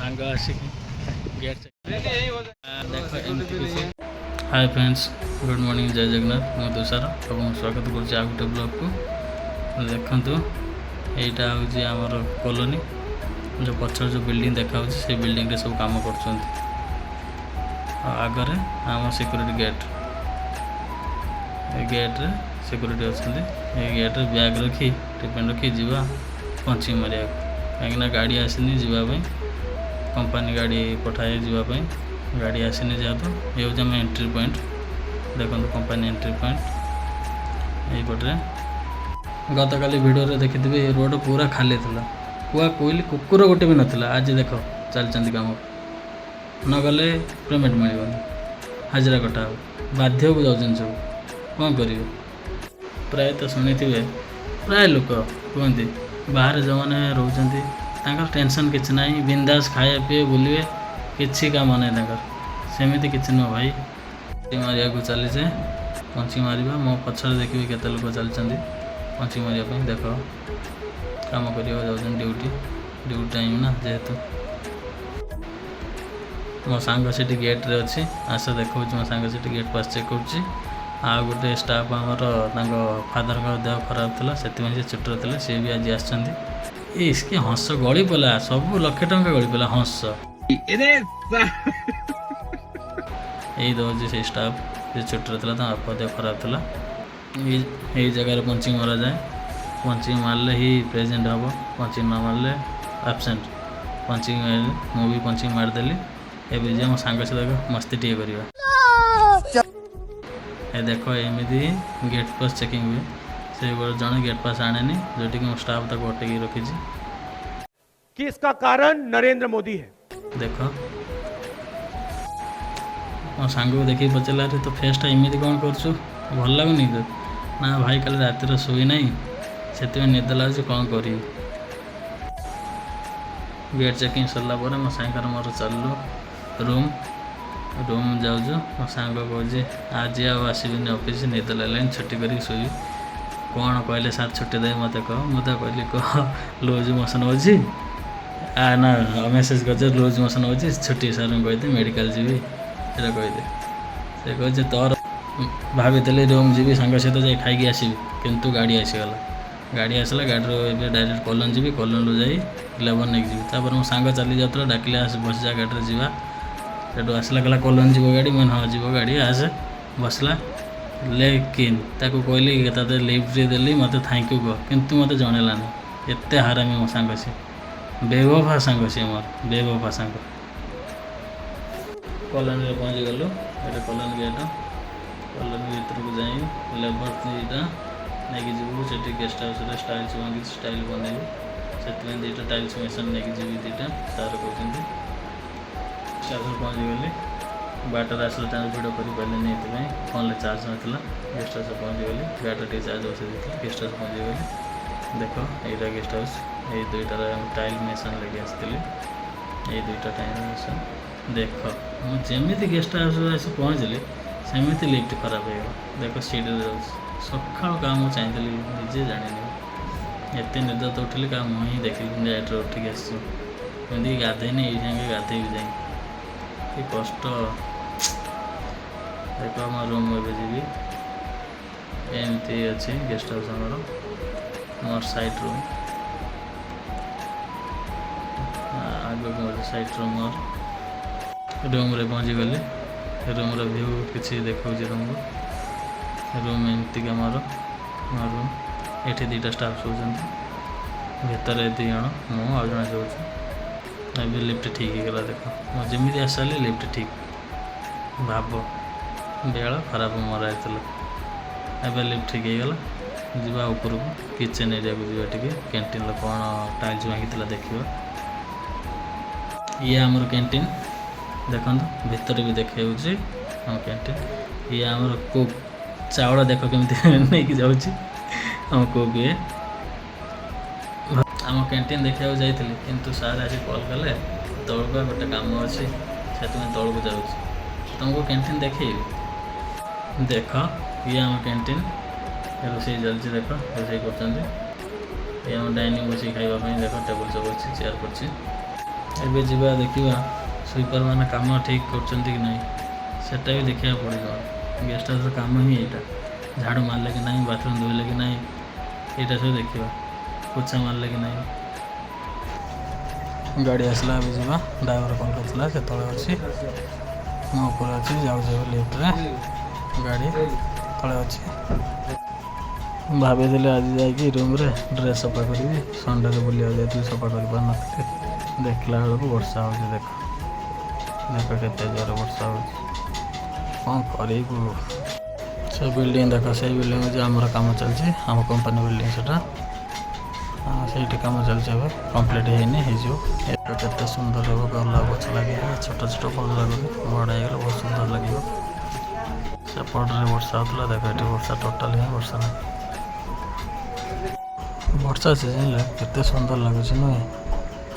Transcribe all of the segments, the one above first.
ସାଙ୍ଗ ଆସିକି ଗେଟ୍ ଦେଖ ଏମିତି କିଛି। ହାଏ ଫ୍ରେଣ୍ଡସ୍, ଗୁଡ଼୍ ମର୍ଣ୍ଣିଂ, ଜୟ ଜଗନ୍ନାଥ। ମୁଁ ତୁଷାର ଏବଂ ସ୍ୱାଗତ କରୁଛି ଆଉ ଗୋଟେ ବ୍ଲଗ୍କୁ। ଦେଖନ୍ତୁ, ଏଇଟା ହେଉଛି ଆମର କଲୋନୀ। ଯେଉଁ ପଛରେ ଯେଉଁ ବିଲ୍ଡିଂ ଦେଖାହେଉଛି, ସେଇ ବିଲ୍ଡିଂରେ ସବୁ କାମ କରୁଛନ୍ତି। ଆଉ ଆଗରେ ଆମ ସିକ୍ୟୁରିଟି ଗେଟ୍। ଏ ଗେଟ୍ରେ ସିକ୍ୟୁରିଟି ଅଛନ୍ତି। ଏଇ ଗେଟ୍ରେ ବ୍ୟାଗ୍ ରଖି, ଟିଫିନ୍ ରଖି ଯିବା ପଞ୍ଚିଂ ମାରିବାକୁ, କାହିଁକିନା ଗାଡ଼ି ଆସିନି ଯିବା ପାଇଁ। କମ୍ପାନୀ ଗାଡ଼ି ପଠାଏ ଯିବା ପାଇଁ, ଗାଡ଼ି ଆସିନି ଯେହେତୁ। ଏ ହେଉଛି ଆମ ଏଣ୍ଟ୍ରି ପଏଣ୍ଟ। ଦେଖନ୍ତୁ, କମ୍ପାନୀ ଏଣ୍ଟ୍ରି ପଏଣ୍ଟ ଏଇପଟରେ। ଗତକାଲି ଭିଡ଼ିଓରେ ଦେଖିଥିବେ, ଏ ରୋଡ଼ ପୁରା ଖାଲି ଥିଲା, କୁଆ କୋଇଲି କୁକୁର ଗୋଟେ ବି ନଥିଲା। ଆଜି ଦେଖ, ଚାଲିଛନ୍ତି କାମ। ନଗଲେ ପେମେଣ୍ଟ ମିଳିବନି, ହାଜିରା କଟା ହେବ। ବାଧ୍ୟକୁ ଯାଉଛନ୍ତି ସବୁ, କ'ଣ କରିବେ? ପ୍ରାୟତଃ ଶୁଣିଥିବେ, ପ୍ରାୟ ଲୋକ କୁହନ୍ତି, ବାହାରେ ଯେଉଁମାନେ ରହୁଛନ୍ତି ତାଙ୍କର ଟେନସନ୍ କିଛି ନାହିଁ, ବିନ୍ଦାସ ଖାଇବା ପିଇବା ବୁଲିବେ, କିଛି କାମ ନାହିଁ ତାଙ୍କର। ସେମିତି କିଛି ନୁହଁ ଭାଇ। ମାରିବାକୁ ଚାଲିଛେ, ପଞ୍ଚିଂ ମାରିବା। ମୋ ପଛରେ ଦେଖିବି କେତେ ଲୋକ ଚାଲିଛନ୍ତି ପଞ୍ଚିଂ ମାରିବା ପାଇଁ। ଦେଖ, କାମ କରିବାକୁ ଯାଉଛନ୍ତି, ଡ୍ୟୁଟି ଡ୍ୟୁଟି ଟାଇମ୍ ନା ଯେହେତୁ। ମୋ ସାଙ୍ଗ ସେଠି ଗେଟ୍ରେ ଅଛି, ଆସ ଦେଖାଉଛି। ମୋ ସାଙ୍ଗ ସେଠି ଗେଟ୍ ପାସ୍ ଚେକ୍ କରୁଛି। ଆଉ ଗୋଟେ ଷ୍ଟାଫ୍ ଆମର, ତାଙ୍କ ଫାଦରଙ୍କ ଦେହ ଖରାପ ଥିଲା, ସେଥିପାଇଁ ସେ ଛୁଟିରେ ଥିଲେ। ସିଏ ବି ଆଜି ଆସିଛନ୍ତି। ଇସ୍, କି ହସ ଗଳି ପଡ଼ିଲା! ସବୁ ଲକ୍ଷେ ଟଙ୍କା ଗଳି ପଡ଼ିଲା ହସ। ଏଇ ଦେଉଛି ସେଇ ଷ୍ଟାଫ୍, ସେ ଛୁଟିରେ ଥିଲା, ତାଙ୍କ ବାପା ଦେହ ଖରାପ ଥିଲା। ଏଇ ଏଇ ଜାଗାରେ ପଞ୍ଚିଂ ମରାଯାଏ। ପଞ୍ଚିଂ ମାରିଲେ ହିଁ ପ୍ରେଜେଣ୍ଟ ହେବ, ପଞ୍ଚିଂ ନ ମାରିଲେ ଆବସେଣ୍ଟ। ପଞ୍ଚିଂ ମାରିଲେ, ମୁଁ ବି ପଞ୍ଚିଂ ମାରିଦେଲି। ଏବେ ଯିଏ ମୋ ସାଙ୍ଗ ସହିତ ମସ୍ତି ଟିକେ କରିବା। ଏ ଦେଖ, ଏମିତି ଗେଟ୍ ପାସ୍ ଚେକିଂ ହୁଏ। ସେ ଜଣେ ଗେଟ୍ ପାସ୍ ଆଣେନି, ଯେଉଁଠିକି ମୋ ଷ୍ଟାଫ୍ ତାକୁ ଅଟକେଇକି ରଖିଛି। कि इसका कारण नरेंद्र मोदी है। ଦେଖ, ମୋ ସାଙ୍ଗକୁ ଦେଖିକି ପଚାରିଲା, "ଆରେ, ତୋ ଫେସ୍ଟା ଏମିତି କ'ଣ କରୁଛୁ? ଭଲ ଲାଗୁନି ତ?" "ନା ଭାଇ, କାଲି ରାତିରେ ଶୋଇ ନାହିଁ, ସେଥିପାଇଁ ନିଦ ଲାଗୁଛି, କ'ଣ କରିବି?" ଗେଟ୍ ଚେକିଂ ସରିଲା ପରେ ମୋ ସାଙ୍ଗର ମୋର ଚାଲିଲୁ ରୁମ୍। ରୁମ୍ ଯାଉଛୁ, ମୋ ସାଙ୍ଗ କହୁଛି, "ଆଜି ଆଉ ଆସିବିନି ଅଫିସ୍, ନିଦ ଲାଗିଲାଣି, ଛୁଟି କରିକି ଶୋଇବି।" "କ'ଣ କହିଲେ ସାର୍ ଛୁଟି ଦେବେ, ମୋତେ କହ।" ମୁଁ ତ କହିଲି, "କହ, ଲୁଜ୍ ମୋସନ୍ ହେଉଛି।" ଆ ନା, ମେସେଜ୍ କରିଛ, ଲୁଜ୍ ମୋସନ୍ ହେଉଛି, ଛୁଟି ସାର୍ଙ୍କୁ କହିଦେ, ମେଡ଼ିକାଲ ଯିବି, ସେଇଟା କହିଦେ। ସେ କହୁଛି ତୋର। ଭାବିଥିଲି ରୁମ୍ ଯିବି, ସାଙ୍ଗ ସହିତ ଯାଇ ଖାଇକି ଆସିବି, କିନ୍ତୁ ଗାଡ଼ି ଆସିଗଲା। ଗାଡ଼ି ଆସିଲା, ଗାଡ଼ିରୁ ଏବେ ଡାଇରେକ୍ଟ କଲୋନୀ ଯିବି। କଲୋନୀରୁ ଯାଇ ଲେବର ନେଇକି ଯିବି। ତାପରେ ମୋ ସାଙ୍ଗ ଚାଲି ଯାଉଥିଲା, ଡାକିଲେ, "ଆସ, ବସିଯା, ଗାଡ଼ିରେ ଯିବା।" ସେଠୁ ଆସିଲା, କହିଲା, "କଲୋନୀ ଯିବ ଗାଡ଼ି?" ମୁଁ କହିଲି, "ହଁ, ଯିବ ଗାଡ଼ି, ଆସେ।" ବସିଲା। ଲେକିନ୍ ତାକୁ କହିଲି, ତତେ ଲିଫ୍ଟ ଦେଲି, ମୋତେ thank you କହ। କିନ୍ତୁ ମୋତେ ଜଣେଇଲାନି। ଏତେ ହାରାମି ମୋ ସାଙ୍ଗ ସିଏ, ବେବଫା ସାଙ୍ଗ ସିଏ ମୋର, ବେବଫା ସାଙ୍ଗ। କଲୋନୀରେ ପହଞ୍ଚିଗଲୁ। ଏଇଟା କଲୋନୀ ଗେଟ୍। କଲୋନୀ ଭିତରକୁ ଯାଇ ଲେବର ଦୁଇଟା ନେଇକି ଯିବୁ। ସେଠି ଗେଷ୍ଟ ହାଉସ୍ରେ ଟାଇଲ୍ସ ଭାଙ୍ଗିଛି, ଟାଇଲ୍ ବନେଇବୁ। ସେଥିପାଇଁ ଦୁଇଟା ଟାଇଲ୍ସ ମେସିନ୍ ନେଇକି ଯିବି, ଦୁଇଟା ସାର୍ କହୁଛନ୍ତି। ଗେଷ୍ଟ ହାଉସ୍ରେ ପହଞ୍ଚିଗଲି। ବାଟରେ ଆସିଲା ଟାଇମ୍ ଭିଡ଼ିଓ କରିପାରିଲିନି, ଏଥିପାଇଁ ଫୋନ୍ରେ ଚାର୍ଜ ନଥିଲା। ଗେଷ୍ଟ ହାଉସ୍ରେ ପହଞ୍ଚିଗଲି, ଗାଡ଼ିରେ ଟିକେ ଚାର୍ଜ ବସାଇ ଦେଇଥିଲି। ଗେଷ୍ଟ ହାଉସ୍ ପହଞ୍ଚିଗଲି। ଦେଖ, ଏଇଟା ଗେଷ୍ଟ ହାଉସ୍। ଏଇ ଦୁଇଟାର ଟାଇଲ୍ ମେସିନ୍ ଲାଗି ଆସିଥିଲି, ଏଇ ଦୁଇଟା ଟାଇଲ୍ ମେସିନ୍। ଦେଖ, ମୁଁ ଯେମିତି ଗେଷ୍ଟ ହାଉସ୍ରେ ଆସି ପହଞ୍ଚିଲି, ସେମିତି ଲିଫ୍ଟ ଖରାପ ହେଇଗଲା। ଦେଖ, ସିଡ଼ିରେ ଯାଉଛି। ସକାଳୁ କାହା ମୁଁ ଚାହିଁଥିଲି ନିଜେ ଜାଣିନି। ଏତେ ନିଦ ତ ଉଠିଲି, କାହା ମୁହଁ ହିଁ ଦେଖିଲି। ଲେଟ୍ରେ ଉଠିକି ଆସିଛି, ଏମିତିକି ଗାଧେଇନି, ଏଇ ସାଙ୍ଗେ ଗାଧେଇବି ଯାଇ। କି କଷ୍ଟ! ଦେଖ, ଆମ ରୁମ୍ ଏବେ ଯିବି। ଏମିତି ଅଛି ଗେଷ୍ଟ ହାଉସ୍ ଆମର। ମୋର ସାଇଡ଼୍ ରୁମ୍ ଆଗକୁ ମୋର ସାଇଡ଼୍ ରୁମ୍। ମୋର ରୁମ୍ରେ ପହଞ୍ଚିଗଲି। ରୁମ୍ର ଭ୍ୟୁ କିଛି ଦେଖାଉଛି ରୁମ୍କୁ। ରୁମ୍ ଏମିତିକା ମୋର ମୋ ରୁମ୍। ଏଠି ଦୁଇଟା ଷ୍ଟାଫ୍ ଶୋଉଛନ୍ତି, ଭିତରେ ଦୁଇ ଜଣ, ମୁଁ ଆଉ ଜଣେ ଶୋଉଛୁ। ଏବେ ଲିଫ୍ଟ ଠିକ୍ ହେଇଗଲା। ଦେଖ, ମୁଁ ଯେମିତି ଆସିଲି, ଲିଫ୍ଟ ଠିକ୍। ଭାବ, ବେଳ ଖରାପ ମୋର ହେଇଥିଲା। ଏବେ ଲିଫ୍ଟ ଠିକ୍ ହେଇଗଲା। ଯିବା ଉପରକୁ, କିଚେନ୍ ଏରିଆକୁ ଯିବା ଟିକେ। କ୍ୟାଣ୍ଟିନ୍ର କ'ଣ ଟାଇଲ୍ସ ଭାଙ୍ଗିଥିଲା ଦେଖିବା। ଇଏ ଆମର କ୍ୟାଣ୍ଟିନ୍। ଦେଖନ୍ତୁ, ଭିତରେ ବି ଦେଖାଉଛି ଆମ କ୍ୟାଣ୍ଟିନ୍। ଇଏ ଆମର କୁକ୍। ଚାଉଳ ଦେଖ କେମିତି ନେଇକି ଯାଉଛି ଆମ କୁକ୍ ଇଏ। ଆମ କ୍ୟାଣ୍ଟିନ୍ ଦେଖିବାକୁ ଯାଇଥିଲି, କିନ୍ତୁ ସାର୍ ଆସି କଲ୍ କଲେ, ତଳକୁ ଗୋଟେ କାମ ଅଛି, ସେଥିପାଇଁ ତଳକୁ ଯାଉଛି। ତୁମକୁ କ୍ୟାଣ୍ଟିନ୍ ଦେଖେଇବି। ଦେଖ, ଇଏ ଆମ କ୍ୟାଣ୍ଟିନ୍। ରୋଷେଇ ଚାଲିଛି, ଦେଖ, ରୋଷେଇ କରୁଛନ୍ତି। ଇଏ ଆମ ଡାଇନିଂ, ବସିକି ଖାଇବା ପାଇଁ। ଦେଖ, ଟେବୁଲ୍ ସବୁ ଅଛି, ଚେୟାର ପଡ଼ିଛି। ଏବେ ଯିବା, ଦେଖିବା ସୁଇପର୍ ମାନେ କାମ ଠିକ୍ କରୁଛନ୍ତି କି ନାହିଁ। ସେଟା ବି ଦେଖିବାକୁ ପଡ଼ିବ। ଗେଷ୍ଟ ହାଉସ୍ର କାମ ହିଁ ଏଇଟା। ଝାଡ଼ୁ ମାରିଲେ କି ନାହିଁ, ବାଥରୁମ୍ ଧୋଇଲେ କି ନାହିଁ, ଏଇଟା ସବୁ ଦେଖିବା। ପୋଛା ମାରିଲେ କି ନାହିଁ। ଗାଡ଼ି ଆସିଲା, ଏବେ ଯିବା। ଡ୍ରାଇଭର କଲ୍ କରିଥିଲା, ସେ ତଳେ ଅଛି, ମୁଁ ଉପରେ ଅଛି। ଯାଉଛି ଏବେ ଲିଫ୍ଟରେ, ଗାଡ଼ି ତଳେ ଅଛି। ଭାବିଥିଲି ଆଜି ଯାଇକି ରୁମ୍ରେ ଡ୍ରେସ୍ ସଫା କରିବି। ସଣ୍ଡେରେ ବୁଲିବାକୁ ଯାଇଥିଲି, ସଫା କରିପାରିନଥିଲି। ଦେଖିଲା ବେଳକୁ ବର୍ଷା ହେଉଛି। ଦେଖ, ଦେଖ, କେତେ ଜୋରେ ବର୍ଷା ହେଉଛି। କ'ଣ କରିବୁ? ସେ ବିଲ୍ଡିଂ ଦେଖ, ସେଇ ବିଲ୍ଡିଂ ହେଉଛି ଆମର କାମ ଚାଲିଛି, ଆମ କମ୍ପାନୀ ବିଲ୍ଡିଂ ସେଟା। ହଁ, ସେଇଠି କାମ ଚାଲିଛି ଏବେ, କମ୍ପ୍ଲିଟ୍ ହେଇନି, ହେଇଯିବ। ଏବେ କେତେ ସୁନ୍ଦର ହେବ। ଗୋଲାପ ଗଛ ଲାଗିଛି ଛୋଟ ଛୋଟ, ଭଲ ଲାଗୁନି? ବଡ଼ ହେଇଗଲେ ବହୁତ ସୁନ୍ଦର ଲାଗିବ। ସେପଟରେ ବର୍ଷା ହେଉଥିଲା, ଦେଖ, ଏଠି ବର୍ଷା ଟୋଟାଲି ହିଁ ବର୍ଷା ନାହିଁ। ବର୍ଷା ସିଜନରେ କେତେ ସୁନ୍ଦର ଲାଗୁଛି, ନୁହେଁ?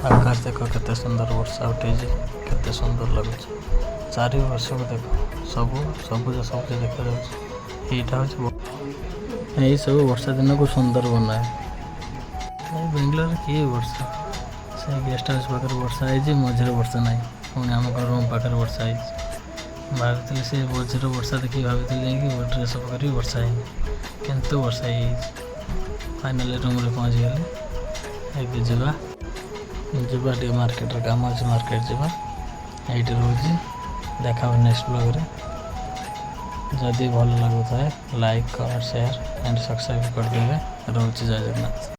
ଆକାଶ ଦେଖ, କେତେ ସୁନ୍ଦର ବର୍ଷା ଉଠେଇଛି, କେତେ ସୁନ୍ଦର ଲାଗୁଛି। ଚାରି ବର୍ଷକୁ ଦେଖ, ସବୁ ସବୁଜ ସବୁଜ ଦେଖାଯାଉଛି। ଏଇଟା ହେଉଛି ଏଇସବୁ ବର୍ଷା ଦିନକୁ ସୁନ୍ଦର ବନାଏ। ଏଇ ବେଙ୍ଗଲୋରରେ କିଏ ବର୍ଷା? ସେ ଗେଷ୍ଟ ହାଉସ୍ ପାଖରେ ବର୍ଷା ହେଇଛି, ମଝିରେ ବର୍ଷା ନାହିଁ। ପୁଣି ଆମ ରୁମ୍ ପାଖରେ ବର୍ଷା ହେଇଛି। ଭାବିଥିଲି, ସେ ମଝିରେ ବର୍ଷା ଦେଖିକି ଭାବିଥିଲି ଯାଇକି ଡ୍ରେସ୍ ସଫା କରିବି, ବର୍ଷା ହେଇନି, କିନ୍ତୁ ବର୍ଷା ହେଇଯାଇଛି। ଫାଇନାଲି ରୁମ୍ରେ ପହଞ୍ଚିଗଲି। ଏବେ ଯିବା, ଯିବା ଟିକେ ମାର୍କେଟରେ କାମ ଅଛି, ମାର୍କେଟ ଯିବା। ଏଇଠି ରହୁଛି, ଦେଖା ହେବ ନେକ୍ସଟ ବ୍ଲଗ୍ରେ। ଯଦି ଭଲ ଲାଗୁଥାଏ, like, comment, share and subscribe କରିଦେବେ। ରହୁଛି, ଜୟ ଜଗନ୍ନାଥ।